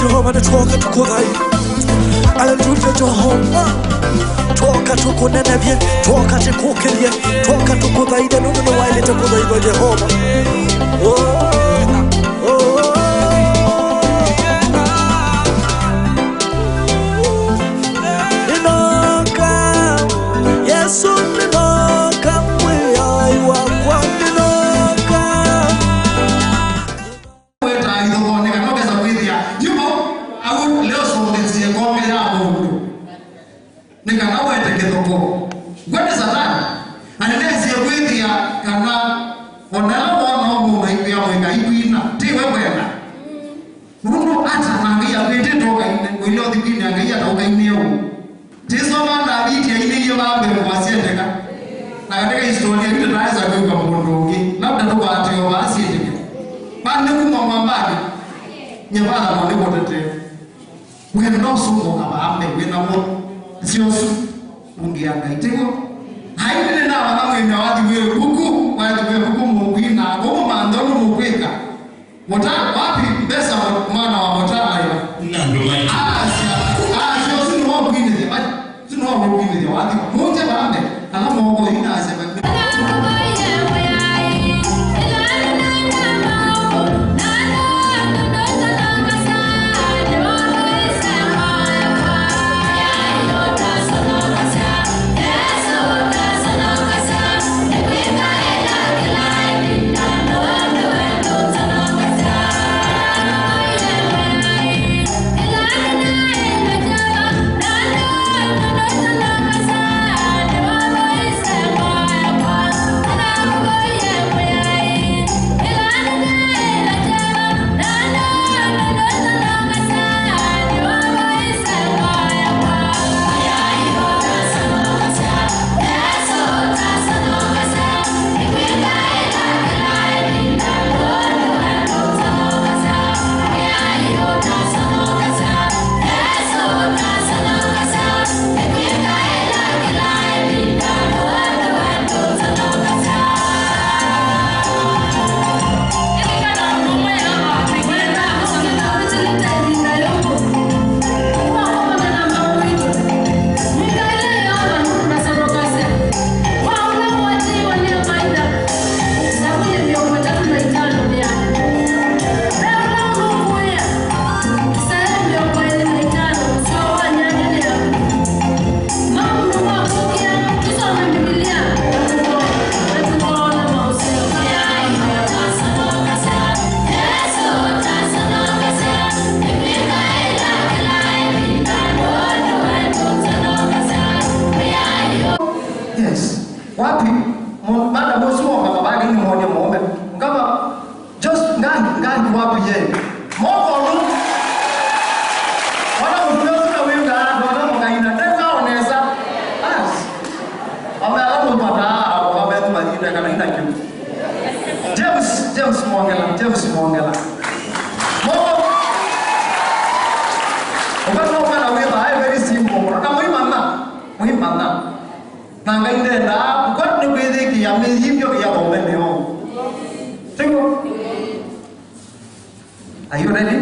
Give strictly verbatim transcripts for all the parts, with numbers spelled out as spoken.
Yehova, nĩtwoka tũkũthaithe. Aleluya, Yehova. Twoka tũkũnenevye, twoka tũkũkĩlye, twoka tũkũthaithe, nũndũ nĩwaĩlĩte kũthaithwa, Yehova. Oh, oh, oh. Nĩnoka, Yesũ, nĩnoka, Mwĩai wakwa, nĩnoka. Weta ithokonĩ kana ũkesa kwĩthĩa yuko au leo songesie kombe ya mũndũ. Nĩ kana wete kĩthoko. Ngwe nĩ Satani. Na nĩnesie kwĩthĩa kana ona ala wona ũmũnga ikwĩa mwĩka ikwina. Tiwe kwenda. Nũndũ ata na Ngai akwĩtĩte ũkaine, ũile ũthikwinĩa Ngai ata ũkainĩe ũũ. Tĩsoma Ndaviti ainĩie vaa mbee kwa syendeka. Na katika historia yu tũtaesa kwĩw'a mũndũ ũngĩ. Labda tũkwatĩo vaa syendeke. Vaa nĩ kuma mwambanĩ. Nye vaa mwanĩ kũtetee. Wendo ũsu ũka vaa mbee wĩ naw'o. Syosu. Ũngĩa Ngai tiw'o. Na ĩndĩ nĩnavanga mwĩmya wathi wĩ vuku, wathi wĩ vuku mũkwina, kũu manthonu mũkwĩka. Mũta, wapi mbesa mwa-, mwana wa mũta aiva? Nĩ andũ maitũ. Asya, asya, ũsu nĩwe ũkwinĩthya, vai? Ũsu nĩwe ũkwinĩthya wathi. Mũnje vambe, ala moko ina asya, vai? Yes. Wapi? Mo-, madam ũsu woka mabaki nĩ mwonie mũũme. Ngama, just ngangi, ngangi wapi ye? Moko nu. Wana mũtumia ũsu na wĩnga andũ ala mũkaina, ndeka onesa. Bas. Ame ala mũtwataa, ame tu mathinde kana ina kĩu. James, James Mwongela, James Mwongela. Moko. Ũkana ũkana wĩtha, ai very simple. Na mũimana, mũimana. Na Ngai ndendaa, kwa nĩ kwĩthĩkĩa mĩyĩvyo ya thome nĩyo. Tiguo? Are you ready?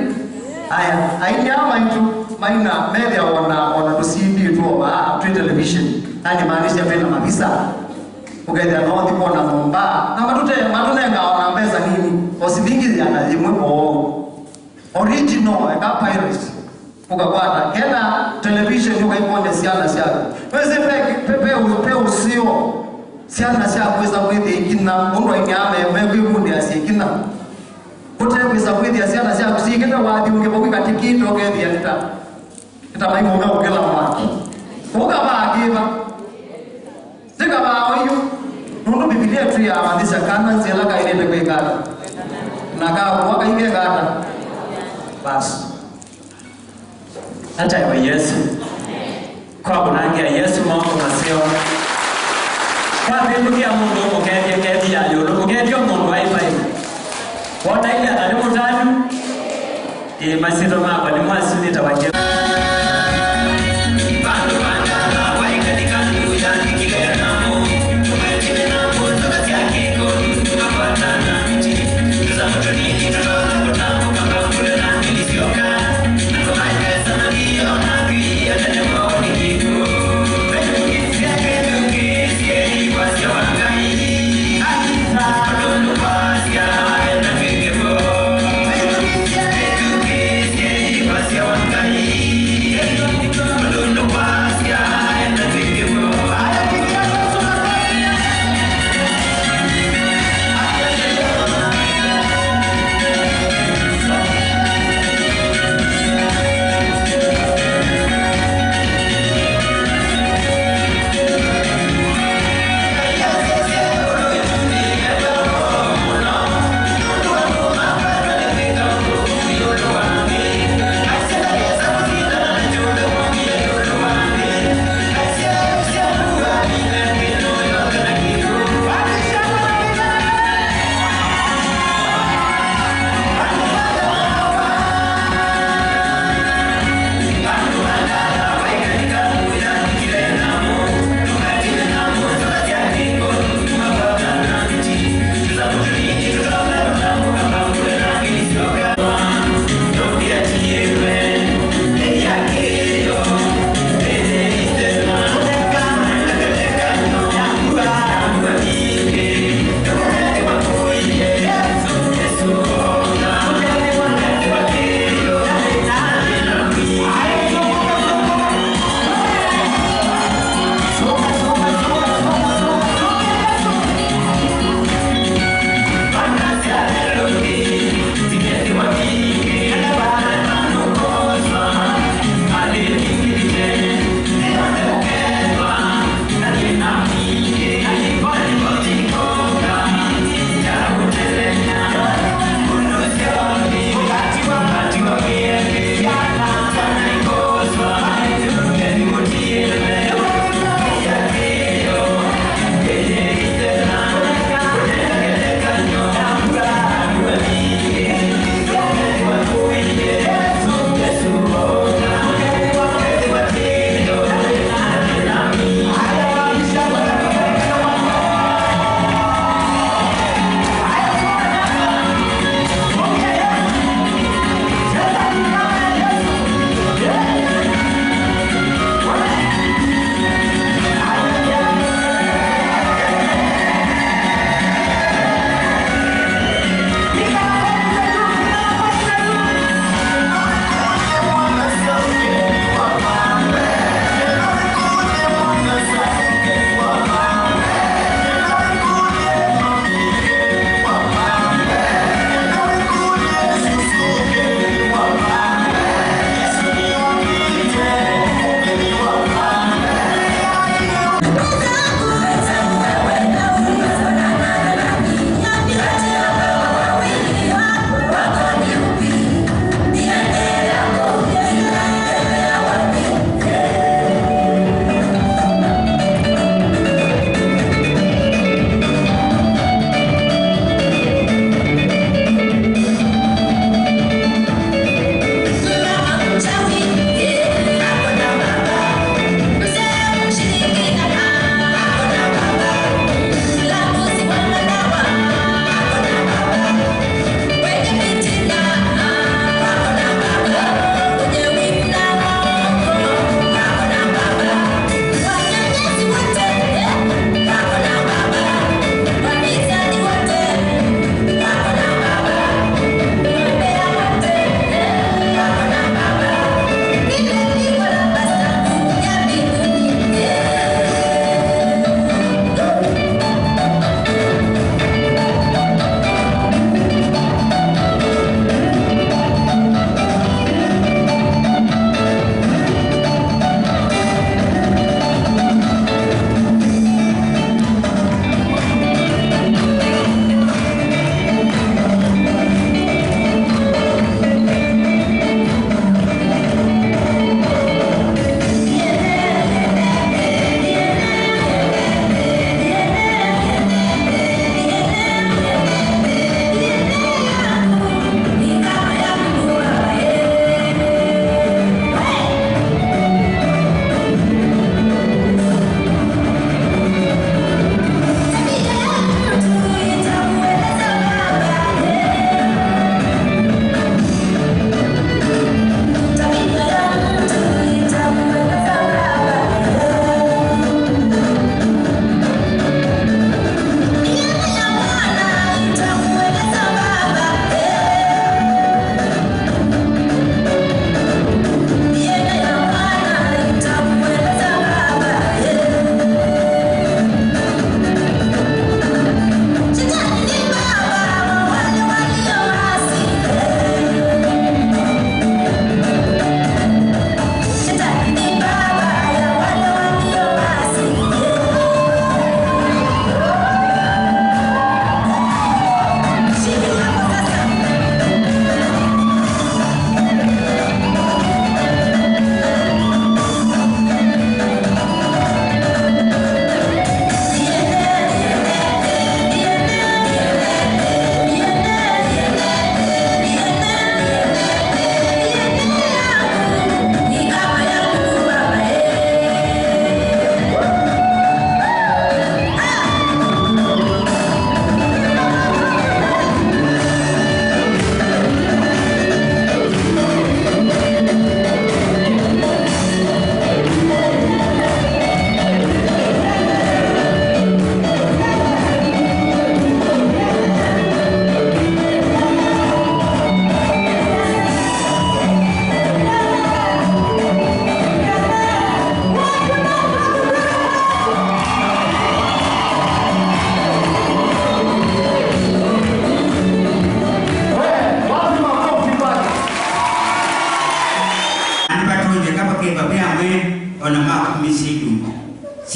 Aya, aini aa maitũ maina methĩa ona, ona tũsindĩtwo vaa twĩ television. Yani maanisha twĩ na mavisa. Ũkethĩa no ũthi kwona nyũmba. Na matũte, matũnenga ona mbesa nini. O silingi ĩana yĩmwe oo. Original, eka pirates. Ũkakwata. Kena television ũkaikwonea syana syaku. Wĩsĩ pe, pe, pe, pe ũseo. Syana syaku wĩsa kwĩthĩa ikina. Ũndũ aini aa me, mekwĩkundĩa syĩkina. Ũte kwĩsa kwĩthĩa syana syaku syĩkĩte wathi ũngĩ vau ikatĩkĩte ũkethĩa nĩta. Nĩta maimũme ũkĩla mwaki. Ũkavaa kĩva. Ndĩkavaa oyu, nũndũ Mbivilia ĩtwĩaa, manyĩsya kana nzĩa ĩla kaĩlĩte kwĩka ata, na kakũa kaikeka ata. Basi. Ataĩwe Yesũ. Kwa kũnangĩa Yesũ moko maseo. Kwa vĩndũkĩa mũndũ mũkethye ngethi ya ĩũlũ, mũkethye mũndũ aĩ vai. Wona ile ata nĩ mũtanu. Ĩĩ, masyĩtwa makwa nĩ mwasinĩta wa kĩla.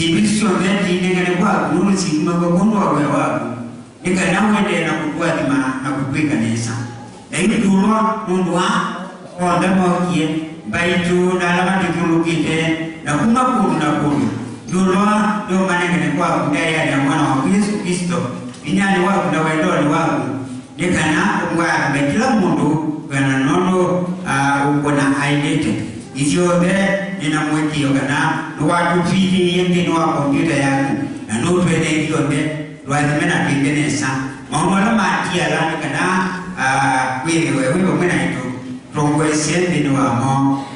Isu syonthe ndinengane kwaku, nũndũ syĩumaga kwondũ wa wĩa waku, nĩ kana ũendee na kũtũathima na kũtwĩka nesa. Na yu ndũlwa nũndũ wa onthe mokie, mbaitũ na ala matũthyũlũlũkĩte, na kuma kũndũ na kũndũ. Ndũlwa nĩũmanengane kwaku ndaĩanĩ ya Mwana waku Yesũ Klĩsto, vinyanĩ waku na wendonĩ waku, nĩ kana ũmũathime kĩla mũndũ kwĩanana nũndũ, ah, ũkwona aĩlĩte. Isyonthe nĩ na mũĩkĩĩo kana nĩwatũtw'ĩkĩĩie nthĩnĩ wa kombiũta yaku, na nũtwene isyonthe, tũathime na twĩke nesa. Maũndũ ala matiala nĩ kana, ah, wĩthĩwe wĩ vamwe naitũ, tũtongoesye nthĩnĩ wamo.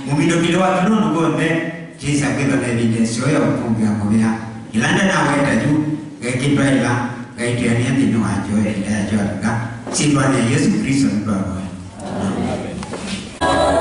Mũminũkĩle wa kĩla ũndũ w'onthe, Kyĩsa kwĩthwa na ĩvinda ĩseo ya ũkũmbĩa mũvea. Kĩla ndanaweta yu, Ngai kĩtwaĩla, Ngai twĩanĩa nthĩnĩ wakyo ĩvinda yakyo yavika. Syĩtwanĩ ya Yesũ Klĩsto nĩtwavoya. Amen.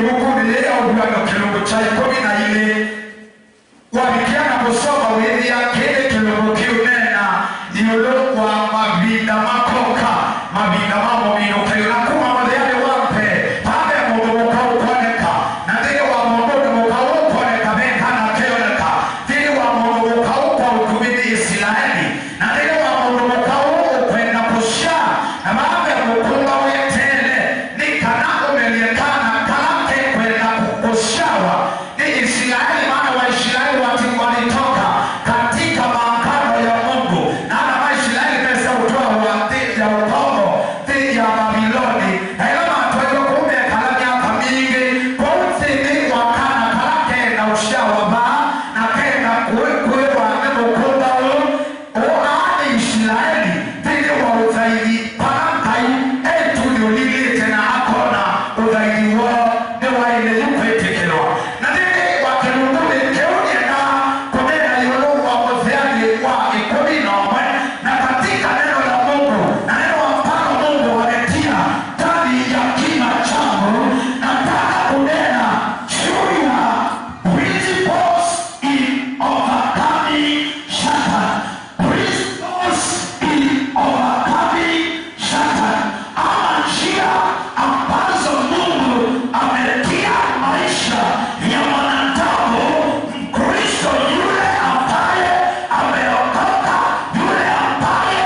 Ĩvukunĩ yĩĩ ya Ũvuan'yo kĩlungu kya ĩkũmi na ilĩ, wavikĩa na kũsoma wĩthĩa kĩĩ nĩ kĩlungu kĩũneena ĩũlũ wa mavinda makoka, mavinda ma mũminũkĩlyo. Na kuma mũthĩanĩ wa mbee, vaa ve mũndũ mũka ũkwoneka, na nthĩnĩ wa mũndũnĩ mũka ũũ ũkwoneka ve kana keyoneka, nthĩnĩ wa mũndũ mũka ũũ kwa ũkuvĩ nĩ Isilaeli. Na nthĩnĩ wa mũndũ mũka ũũ ũkwenda kũsyaa, na vaa ve mũkũmba weteele, nĩ kana ũmelye kana kala kekwenda kũsyawa nĩ Isilaeli, maana Waisilaeli wati-, walitoka katika maagano ya Mungu, na ana ma Isilaeli mesa ũtwawa nthĩ ya ũkombo, nthĩ ya Babiloni. Na ĩla matwaĩwe kũu mekala myaka mingĩ, kũu nthĩnĩ wa kana kala kenda ũsyawa vaa, na kenda kũĩ-, kũĩwa nĩ mũkũmba ũũ, Ũũ aa nĩ Isilaeli nthĩnĩ wa ũthaithi, vala Ngai e ĩtunĩ ũlilĩte na akona ũthaithi woo nĩwaĩle yu kwĩtĩkĩlwa. Na nthĩnĩ wa kĩlungunĩ kĩu nĩendaa kũneena ĩũlũ wa mũthĩanĩ wa ĩkũmi na ũmwe, na katika neno la Mungu, na neno ambalo Mungu ametia ndani ya kinywa changu, nataka kunena juu ya principles in overcoming Satan. Principles in overcoming Satan, ama njia ambazo Mungu ametia maisha ya mwanadamu Mkristo, yule ambaye ameokoka, yule ambaye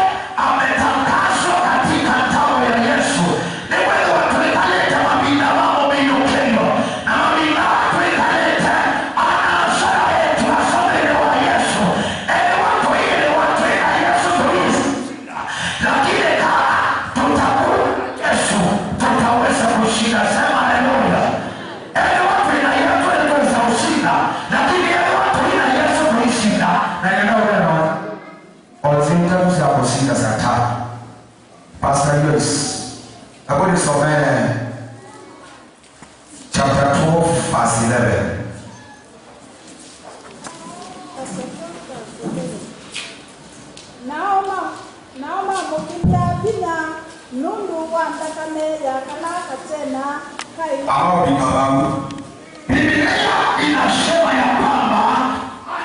ametakaswa katika damu ya Yesu. Nĩkwĩthĩwa twĩkalĩte mavinda ma mũminũkĩlyo, na mavinda aa twĩkalĩte, ana-a-asa na eĩtu asomĩle wa Yesũ. Ethĩwa tũiĩlĩwa twĩ na Yesũ tũisinda, lakini kama tutakuwa na Yesu, tutaweza kushinda. Sema haleluya. Ethĩwa twĩ na Yesũ nĩtwĩsa ũsinda, lakini ethĩwa tũi na Yesũ tũisinda. Na yenda ũlea na o nzĩa itatu sya kũsinda Satani. Pastor Joyce, hebu nisomee chapter twelve, verse eleven. Nao ma-, nao mamũkĩlya vinya nũndũ wa nthakame ya kala katena kaĩ. Amaovika vau. Biblia inasema ya kwamba,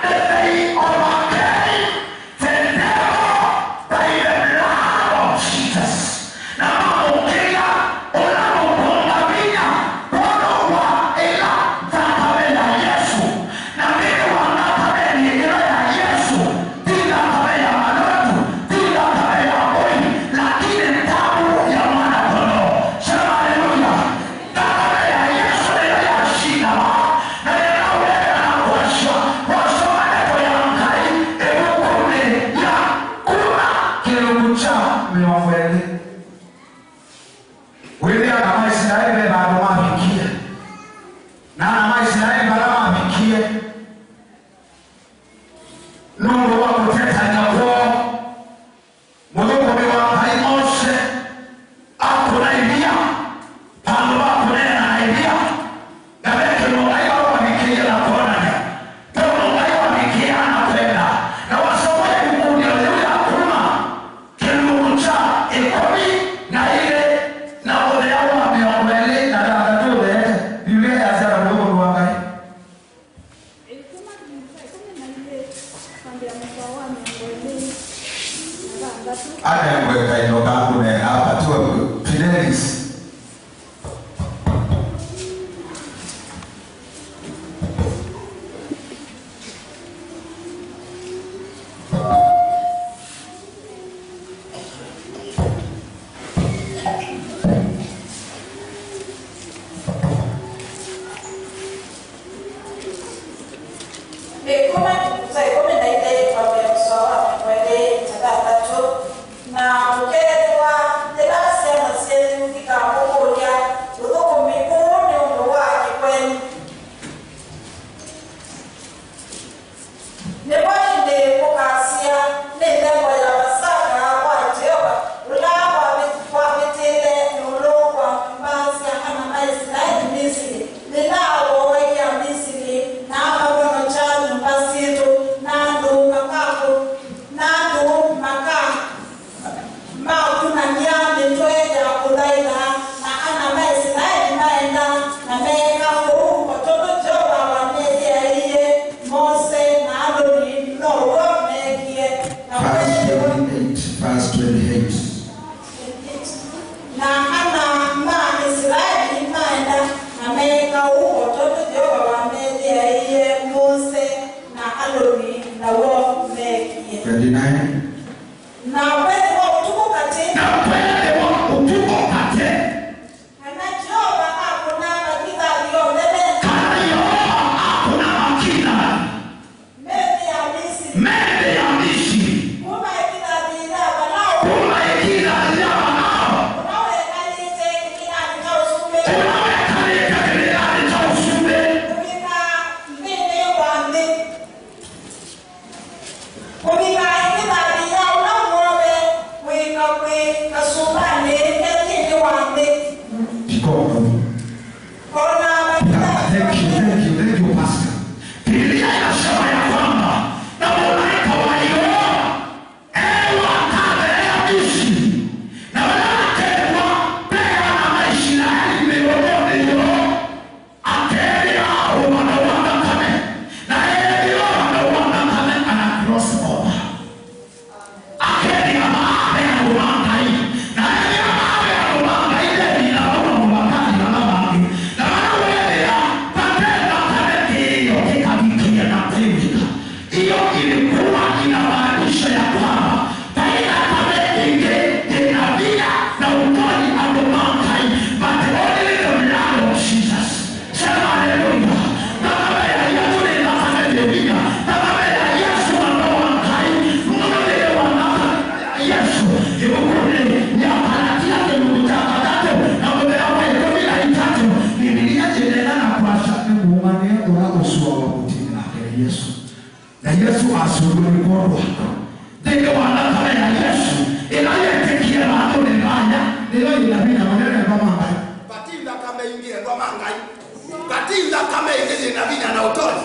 and they overcame the devil by the blood of Jesus. Na mamũkĩlya ũla mũkũmba vinya kwondũ wa ĩla nthakame ya Yesũ. Na nthĩnĩ wa nthakamenĩ ĩno ya Yesũ, ti nthakame ya malondu, ti nthakame ya mbũi, lakini damu ya mwana-kondoo. Sema haleluya. Nthakame ya Yesũ nĩyo yasindawa, na nĩnaũlea na kwasya, wasoma ndeto ya Ngai ĩvukunĩ ya Kuma kĩlungu kya mĩongo ĩlĩ. Wĩthĩa ana ma Isilaeli ve vandũ mavikie, na ana ma Isilaeli vala mavikie, nũndũ wa kũtetany'a kwoo, mũthũkũmi wa Ngai Mose akũna ĩvia, vandũ va kũneena na ĩvia, na ve kĩndũ Ngai wamavikĩie na kwonany'a. Ve ũndũ Ngai wavikĩaa na kwenda. Na wasoma ĩvukunĩ o yĩu ya Kuma, kĩlungu kya ĩkũmi na ilĩ na mũthĩa wa mĩongo ĩlĩ na thanthatũ ũtheete, Biblia yasya na mũthũkũmi wa Ngai. Ĩkũmi na ilĩ, kwambĩĩa mũsoa wa mĩongo ĩlĩ na thanthatũ. Anengwe kaĩndo ka kũneena apatiwe Fidelis. Ĩkũmi, ĩkũmi na ilĩ, kwambĩĩa mũsoa wa mĩongo ĩlĩ na thanthatũ. Na mũkeethĩwa, yĩla syana syenyu ikamũkũlya, ũthũkũmi ũũ nĩ ũndũ wa kĩkweni. Nĩvo ĩndĩ mũkasya, nĩ nthembo ya Vasaka wa Yeova, ũla wavĩ-, wavĩtĩle ĩũlũ wa nyũmba sya ana ma Isilaeli Misili. Nĩnawooie Amisili, na amavonokya nyũmba sitũ, na andũ makakũ-, na andũ maka-, ma Yesũ. Na Yesũ asũlwa nĩ kwondũ waku. Nthĩnĩ wa nthakame ya Yesũ, ĩla yetĩkie vandũnĩ vaya, nĩyo yĩ na vinya mũnene neva ma Ngai. Vati nthakame ingĩ endwa ma Ngai. Vati nthakame ĩngĩ yĩ na vinya na ũtonyi.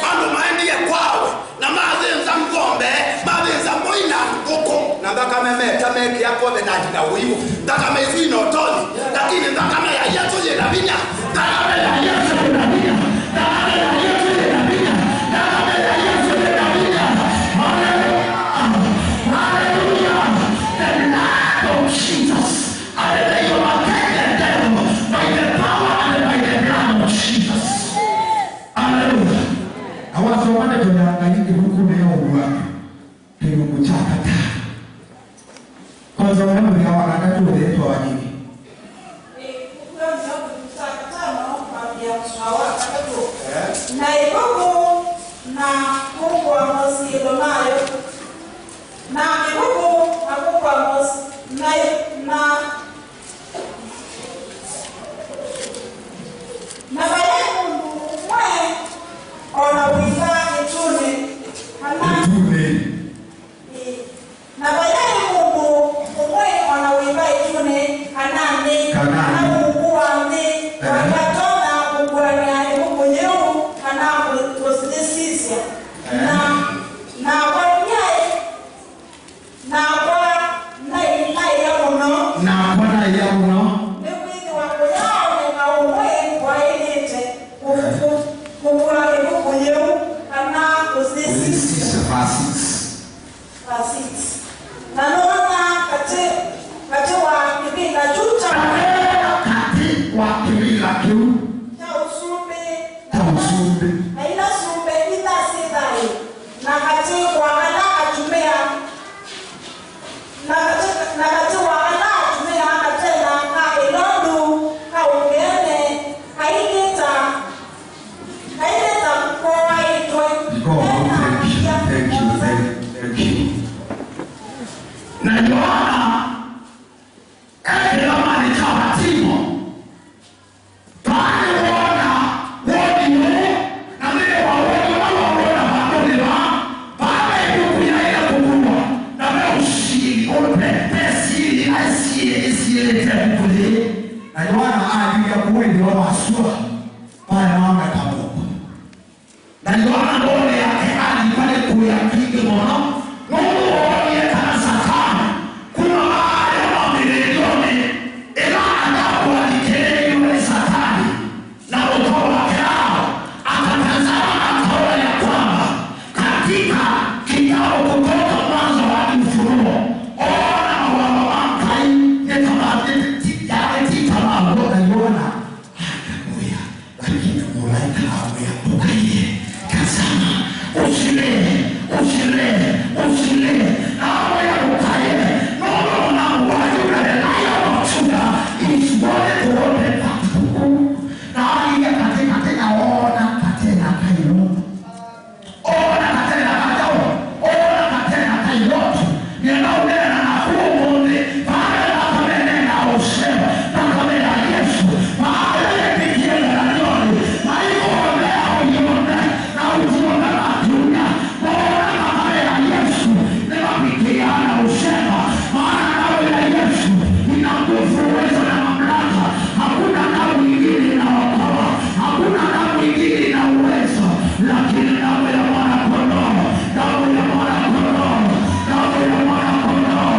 Andũ maendie kwawe, na mathĩnza ng'ombe, mathĩnza mbũi na ngũkũ. Na nthakame meta mekĩa covenant na ũiũ. Nthakame ĩsu ina ũtonyi, lakini nthakame ya Yesũ yĩ na vinya. Nthakame ya Yesũ yĩ na vinya. Nthakame ya Yesũ yĩ na vinya. Nthakame ya Yesũ yĩ na vinya. Hallelujah. Hallelujah. The blood of Jesus. Hallelujah. Overcame the devil by the power and by the blood of Jesus. Hallelujah. Na wasoma ndeto ya Ngai kĩvukunĩ ya Ũvuan'yo, kĩlungu kya katano. Kwanza, ũla mũthya wa katatũ ũtheetwa wa nini? Ĩ, Ũvuan'yo kĩlungu kya katano, kwambĩĩa mũsoa wa katatũ. Eh? Na ĩvuku na kũkũa mosiĩlo mayo. Na ĩvuku na kũkũa mos-, na, na, na vayai mũndũ ũmwe o na wĩva ĩtunĩ, kana, ĩtunĩ. Ĩ, na vayai mũndũ ũmwe o na wĩva ĩtunĩ, kana nthĩ, kana, kana nthĩ, rungu wa nthĩ, ehe, watatonya kũkuanĩa ĩvuku yĩu, kana kũ-, kũyĩsisya. Ehe. Na, nakwa nyaĩ, nakwa naĩ-, naĩa mũno. Nakwa naĩa mũno. Nĩkwĩthĩwa kũyaoneka ũmwe kwaĩlĩte kũ-, kũ-, kũkua ĩvuku yĩu, kana kũyĩsisya. Kũyĩsisya, verse six. Verse six. Na noona katĩ, katĩ wa kĩvĩla kyu kya, katĩ wa kĩvĩla kĩu kya ũsumbĩ, kya ũsumbĩ, na ila sumbĩ ila syĩ thayũ, na katĩ wa ala atumĩa, na katĩ, na katĩ wa ala atumĩa katena ka ĩlondu ka ũkĩene, kailĩta, kailĩta koaĩtwe. God, thank you, thank you, thank you, thank you. Na Yoana e kĩlamanĩ kya Patimo. Vaa nĩwoona woni ũũ, na nthĩnĩ wa woni ũla wawoona vandũnĩ vaa, vaa ve ĩvuku yaĩle kũkuwa, na ve ũsiĩli, ũndũ ve, ve siĩli ila isiĩlĩte ĩvuku yĩĩ. Na Yoana alyũlya kũu ĩtheo wa sua, vaĩ na wangata mũkũ. Na Yoana ndonya yake alikwa nĩ kũya kwingĩ mũno, nũndũ woonie kana Satani, kuma maarĩ o mwambĩlĩlyonĩ, ĩla Andamu alikĩlĩĩlwe nĩ Satani na mũka wake Ava, akatazama na akaona ya kwamba katika kitabu Kutoka, Mwanzo hadi Ufunuo, oona mawatho ma Ngai nĩ ta ma-, nĩ ti-, yaani ti ta maw'o. Na Yoana akakũya. Lakini mũlaĩka amwĩa, "Ndũkaĩe, tazama, ũsilee, ũsilee, ũsilee." Na amwĩa, "Ndũkaĩe, nũndũ mũnango wa Yuda, the Lion of Judah, is worthy to open that book." Na ailye katĩ katĩ, na oona katena kaĩlondu. Oona katena kataũ, oona katena kaĩlondu. Nĩenda ũneena naku ũmũnthĩ, vaa ve nthakame ĩneenaa ũseo, nthakame ya Yesũ. Vaa ve yĩtĩkie methanioni, maiko onthe ya ũiona na ũiona makĩunya, moona nthakame ya Yesũ, nĩmavikĩaa na ũseo, maana damu ya Yesu ina nguvu, uwezo na mamlaka. Hakuna damu ingine inaokoa, hakuna damu ingine ina uwezo, lakini damu ya mwana kondoo, damu ya mwana kondoo, damu ya mwana kondoo,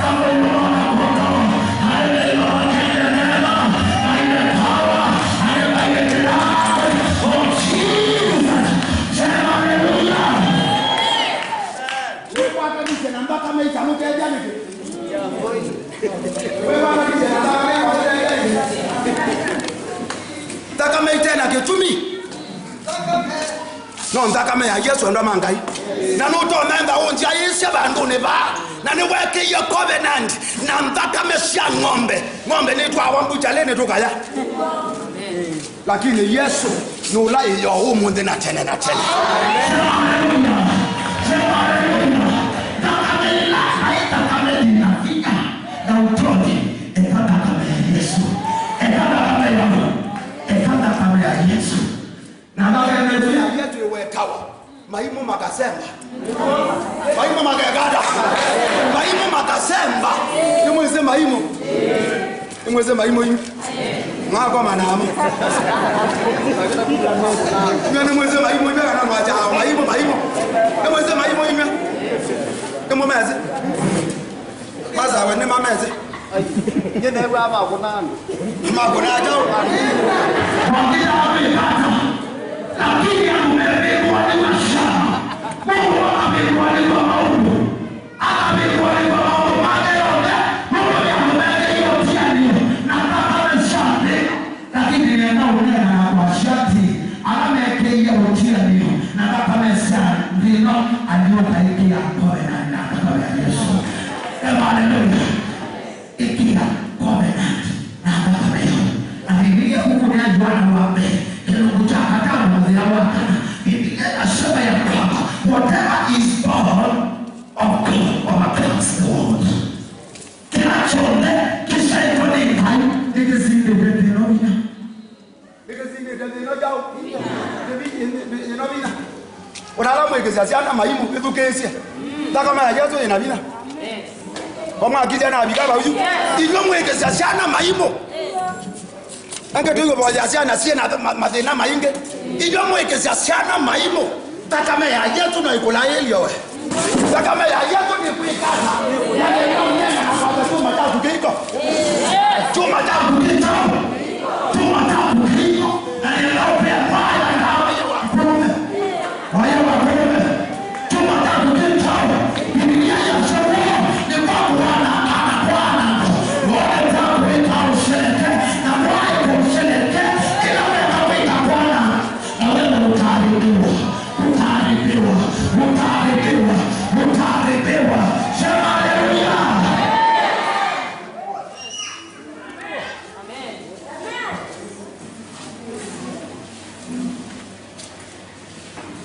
damu ya mwana kondoo. Hallelujah. By the power and by the blood of Jesus. Sema hallelujah. Wĩkwatanisye na nthakame ĩtalũkethya nĩkĩ? Wĩkwatanisye na nthakame ĩtalũkethya nĩkĩ? Nthakame ĩte na kĩtumi. No nthakame ya Yesũ, andũ ma Ngai. Na nũtonya enda ũnzyaĩĩsya vandũnĩ vaa. Na nĩwekĩie covenant na nthakame sya ng'ombe. Ng'ombe nĩtwawa mbuchalĩnĩ tũkaya. Lakini Yesũ nĩ ũla ĩyoo ũmũnthĩ na tene na tene. Sema haleluya. Sema haleluya. Nthakame ĩla naĩ nthakame yĩ na vinya na ũtonyi, eka nthakame ya Yesũ. Eka nthakame ya, eka nthakame ya Yesũ. Na nthakame ĩsu ya Yesũ ĩwetawa Maimũ makasemba. Maimũ makekata. Maimũ makasemba. Nĩmwĩsĩ maimũ? Nĩmwĩsĩ maimũ yu? Ngakoma namo. Nyo nĩmwĩsĩ maimũ yu kana mwacha maimũ, maimũ. Nĩmwĩsĩ maimũ yu? Nĩmũmesĩ? Masawe nĩmamesĩ. Nyie neew'aa makũna andũ. Makũna kyaũ? Wakĩtaa kwĩkata, lakini andũ mevĩkwa nĩ masyaa. Mũndũ akavĩkwa nĩ kwa maũndũ. Akavĩkwa nĩ kwa maũndũ make onthe, nũndũ nĩ andũ mekĩie ũtianĩo na nthakame sya nthĩ. Lakini nĩenda ũneena na kwasya atĩ ala mekĩie ũtianĩo na nthakame sya nthĩ ĩno, alyũka ĩkĩa covenant na nthakame ya Yesũ. Ema, haleluya. Ĩkĩa covenant na nthakame yao. Na Biblia huku ya Yohana wa mbee, kĩlungu kya katano mũthĩa wa kana, Biblia inasema ya kwamba whatever is born of God overcomes the world. Kĩla kyonthe kĩsyaĩtwe nĩ Ngai nĩkĩsindĩte thĩna vinya. Nĩkĩsindĩte thĩna kyaũ? Thĩna vinya. Ũnala mwĩkĩsya syana maimũ, ĩthukĩĩsye. Nthakame ya Yesũ yĩna vinya. Vamwakisya na avika vau yu. Inyuĩ mwĩkĩsya syana maimũ. Angĩ tũiũvoya syana syĩna ma-, mathĩna maingĩ. Inyuĩ mwĩkĩsya syana maimũ. Nthakame ya Yesũ no ĩkũlaĩlye we. Nthakame ya Yesũ nĩkwĩkata. Yaani, ĩkaũnena na kwata kyũma kyaku kĩito. Kyũma kyaku kĩito. Kyũma kyaku kĩito. Na nĩenda ũpea mbaya na wayo wa kũme. Wayo wa kũme. Kyũma kyaku kĩito. Biblia yasema nĩ kwa kũana kana kwana. Wone kwa kwĩka ũsheleke. Na kwa kũsheleke. Ila weka kwĩka kwana. Na wewe utaharibiwa, utaharibiwa, utaharibiwa, utaharibiwa. Sema haleluya.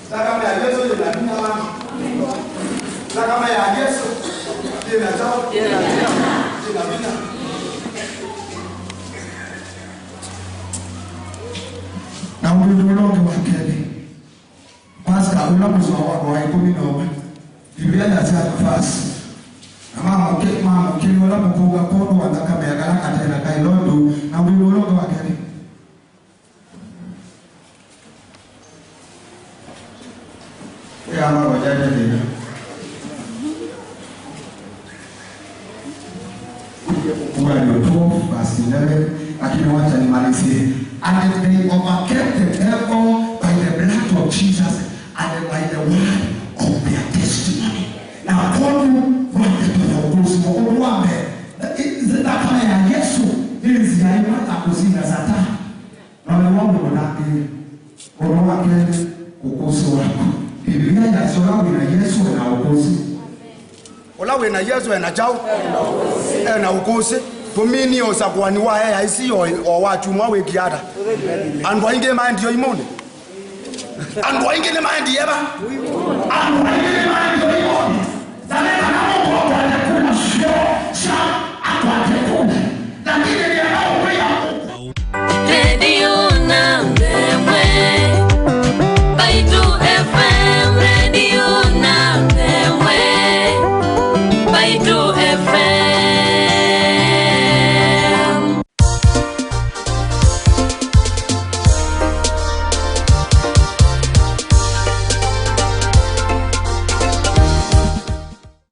Nthakame ya Yesũ yĩna vinya wana. Nthakame ya Yesũ yĩna kyaũ? Yĩna vinya. Na ũndũ ũla ũngĩ wa kelĩ, pastor ũla mũsoa wake wa ĩkũmi na ũmwe, Biblia yasya nafasi. Na mamũkĩ-, mamũkĩlya ũla mũkũw'a kwondũ wa nthakame ya kala katena kaĩ nũndũ, na ũndũ ũla ũngĩ wa kelĩ. Ĩyamba kũjaja thĩna. Kuwa ndio twelve verse eleven, lakini wacha nimalizie. And they overcame the devil by the blood of Jesus and by the word of their testimony. Na kwondũ wa ndeto ya ũkũsĩ wa ũndũ wa mbee, nthakame ya Yesũ nĩ nzĩa ĩmwe ya kũsinda Satani. Na nĩw'o mũndũ ndangĩĩe. Ũndũ wa kelĩ, ũkũsĩ waku. Biblia yasya ũla wĩ na Yesũ e na ũkũsĩ. Ũla wĩ na Yesũ e na kyaũ? E na ũkũsĩ. Tũminie ũsakũani wa A I C o, o watumwa wĩkie ata? Andũ aingĩ maendie imũnĩ. Andũ aingĩ nĩmaendie va? Andũ aingĩ nĩmaendie imũnĩ. Na nĩ kana mũndũ akwate kula syo sya akwate kula. Lakini